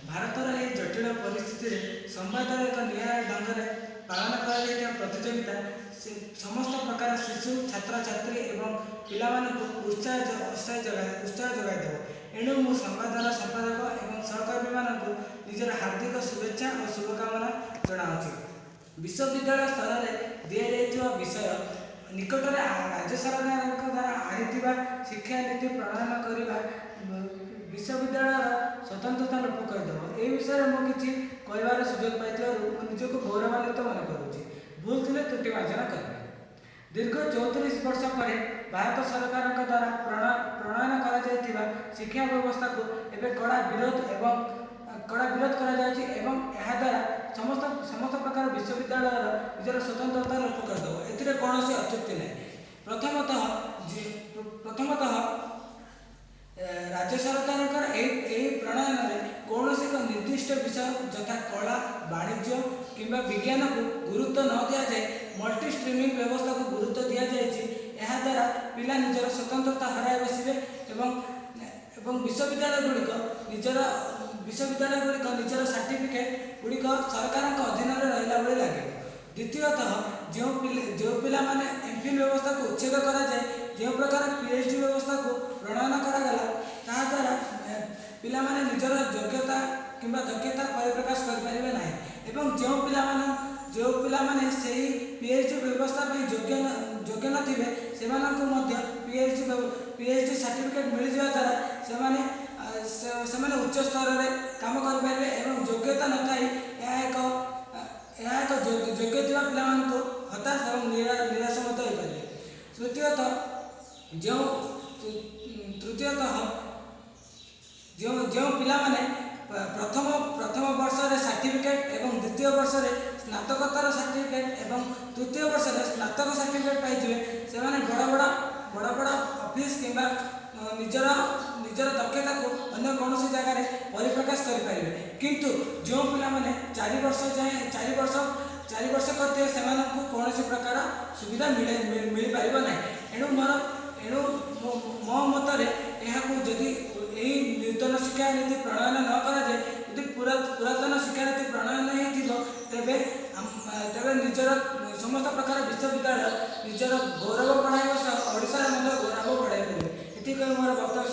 ଭାରତର ଏହି ଜଟିଳ ପରିସ୍ଥିତିରେ ସମ୍ବାଦର ଏକ ନିଆରା ଢଙ୍ଗରେ ପାଳନ କରାଯାଇଥିବା ପ୍ରତିଯୋଗିତା ସମସ୍ତ ପ୍ରକାର ଶିଶୁ, ଛାତ୍ରଛାତ୍ରୀ ଏବଂ ପିଲାମାନଙ୍କୁ ଉତ୍ସାହ ଉତ୍ସାହ ଯୋଗାଇ ଦେବ। ଏଣୁ ମୁଁ ସମ୍ବାଦର ସମ୍ପାଦକ ଏବଂ ସହକର୍ମୀମାନଙ୍କୁ ନିଜର ହାର୍ଦ୍ଦିକ ଶୁଭେଚ୍ଛା ଓ ଶୁଭକାମନା ଜଣାଉଛି। ବିଶ୍ୱବିଦ୍ୟାଳୟ ସ୍ତରରେ ଦିଆଯାଇଥିବା ବିଷୟ ନିକଟରେ ରାଜ୍ୟ ସରକାରଙ୍କ ଦ୍ୱାରା ଆଣିଥିବା ଶିକ୍ଷାନୀତି ପ୍ରଣୟନ କରିବା ବିଶ୍ୱବିଦ୍ୟାଳୟର ସ୍ୱତନ୍ତ୍ରତା ଲୋପ କରିଦେବ। ଏହି ବିଷୟରେ ମୁଁ କିଛି କହିବାର ସୁଯୋଗ ପାଇଥିବାରୁ ମୁଁ ନିଜକୁ ଗୌରବାନ୍ୱିତ ମନେ କରୁଛି। ଭୁଲ ଥିଲେ ତ୍ରୁଟି ମାର୍ଜନା କରିବେ। ଦୀର୍ଘ 34 ବର୍ଷ ପରେ ଭାରତ ସରକାରଙ୍କ ଦ୍ୱାରା ପ୍ରଣୟନ କରାଯାଇଥିବା ଶିକ୍ଷା ବ୍ୟବସ୍ଥାକୁ ଏବେ କଡ଼ା ବିରୋଧ ଏବଂ କଡ଼ା ବିରୋଧ କରାଯାଉଛି ଏବଂ ଏହାଦ୍ୱାରା ସମସ୍ତ ସମସ୍ତ ପ୍ରକାର ବିଶ୍ୱବିଦ୍ୟାଳୟର ନିଜର ସ୍ୱତନ୍ତ୍ରତା ଲୋପ କରିଦେବ, ଏଥିରେ କୌଣସି ଅତ୍ୟୁକ୍ତି ନାହିଁ। ପ୍ରଥମତଃ ରାଜ୍ୟ ସରକାରଙ୍କର ଏହି ପ୍ରଣୟନରେ କୌଣସି ଏକ ନିର୍ଦ୍ଦିଷ୍ଟ ବିଷୟ ଯଥା କଳା, ବାଣିଜ୍ୟ କିମ୍ବା ବିଜ୍ଞାନକୁ ଗୁରୁତ୍ୱ ନ ଦିଆଯାଇ ମଲ୍ଟି ଷ୍ଟ୍ରିମିଂ ବ୍ୟବସ୍ଥାକୁ ଗୁରୁତ୍ୱ ଦିଆଯାଇଛି। ଏହାଦ୍ୱାରା ପିଲା ନିଜର ସ୍ୱତନ୍ତ୍ରତା ହରାଇ ବସିବେ ଏବଂ ଏବଂ ବିଶ୍ୱବିଦ୍ୟାଳୟ ଗୁଡ଼ିକ ନିଜର ସାର୍ଟିଫିକେଟ୍ ଗୁଡ଼ିକ ସରକାରଙ୍କ ଅଧୀନରେ ରହିଲା ଭଳି ଲାଗିବ। ଦ୍ୱିତୀୟତଃ, ଯେଉଁ ପିଲାମାନେ ଏମ୍ଫିଲ୍ ବ୍ୟବସ୍ଥାକୁ ଉଚ୍ଛେଦ କରାଯାଇ ଯେଉଁ ପ୍ରକାର ପିଏଚଡ଼ି ବ୍ୟବସ୍ଥାକୁ ପ୍ରଣୟନ କରାଗଲା, ତାହାଦ୍ୱାରା ପିଲାମାନେ ନିଜର ଯୋଗ୍ୟତା କିମ୍ବା ଦକ୍ଷତା ପରିପ୍ରକାଶ କରିପାରିବେ ନାହିଁ ଏବଂ ଯେଉଁ ପିଲାମାନେ ସେହି ପିଏଚଡ଼ି ବ୍ୟବସ୍ଥା ପାଇଁ ଯୋଗ୍ୟ ନଥିବେ, ସେମାନଙ୍କୁ ମଧ୍ୟ ପିଏଚଡ଼ି ସାର୍ଟିଫିକେଟ୍ ମିଳିଯିବା ଦ୍ୱାରା ସେମାନେ ସେମାନେ ଉଚ୍ଚ ସ୍ତରରେ କାମ କରିପାରିବେ ଏବଂ ଯୋଗ୍ୟତା ନଥାଇ ଏହା ଏକ ଯୋଗ୍ୟ ଥିବା ପିଲାମାନଙ୍କୁ ହତାଶ ଏବଂ ନିରାଶ ମଧ୍ୟ ହୋଇପାରିବେ। ତୃତୀୟତଃ, ଯେଉଁ ଯେଉଁ ପିଲାମାନେ ପ୍ରଥମ ପ୍ରଥମ ବର୍ଷରେ ସାର୍ଟିଫିକେଟ୍ ଏବଂ ଦ୍ୱିତୀୟ ବର୍ଷରେ ସ୍ନାତକୋତ୍ତର ସାର୍ଟିଫିକେଟ୍ ଏବଂ ତୃତୀୟ ବର୍ଷରେ ସ୍ନାତକ ସାର୍ଟିଫିକେଟ୍ ପାଇଯିବେ, ସେମାନେ ବଡ଼ ବଡ଼ ବଡ଼ ବଡ଼ ଅଫିସ୍ କିମ୍ବା ନିଜର ନିଜର ଦକ୍ଷତାକୁ ଅନ୍ୟ କୌଣସି ଜାଗାରେ ପରିପ୍ରକାଶ କରିପାରିବେ। କିନ୍ତୁ ଯେଉଁ ପିଲାମାନେ 4 ବର୍ଷ ଯାଏଁ 4 ବର୍ଷ କରିଥିବେ, ସେମାନଙ୍କୁ କୌଣସି ପ୍ରକାର ସୁବିଧା ମିଳିପାରିବ ନାହିଁ। ଏଣୁ ମୋ ମତରେ ଏହାକୁ ଯଦି ଏହି ନୂତନ ଶିକ୍ଷାନୀତି ପ୍ରଣୟନ ନ କରାଯାଏ, ଯଦି ପୁରାତନ ଶିକ୍ଷାନୀତି ପ୍ରଣୟନ ହେଇଥିବ, ତେବେ ତେବେ ନିଜର ସମସ୍ତ ପ୍ରକାର ବିଶ୍ୱବିଦ୍ୟାଳୟ ନିଜର ଗୌରବ ବଢ଼ାଇବା ସହ ଓଡ଼ିଶାର ମଧ୍ୟ ଗୌରବ ବଢ଼ାଇ ପାରିବେ। ଏତିକି କହି ମୋର ବକ୍ତବ୍ୟ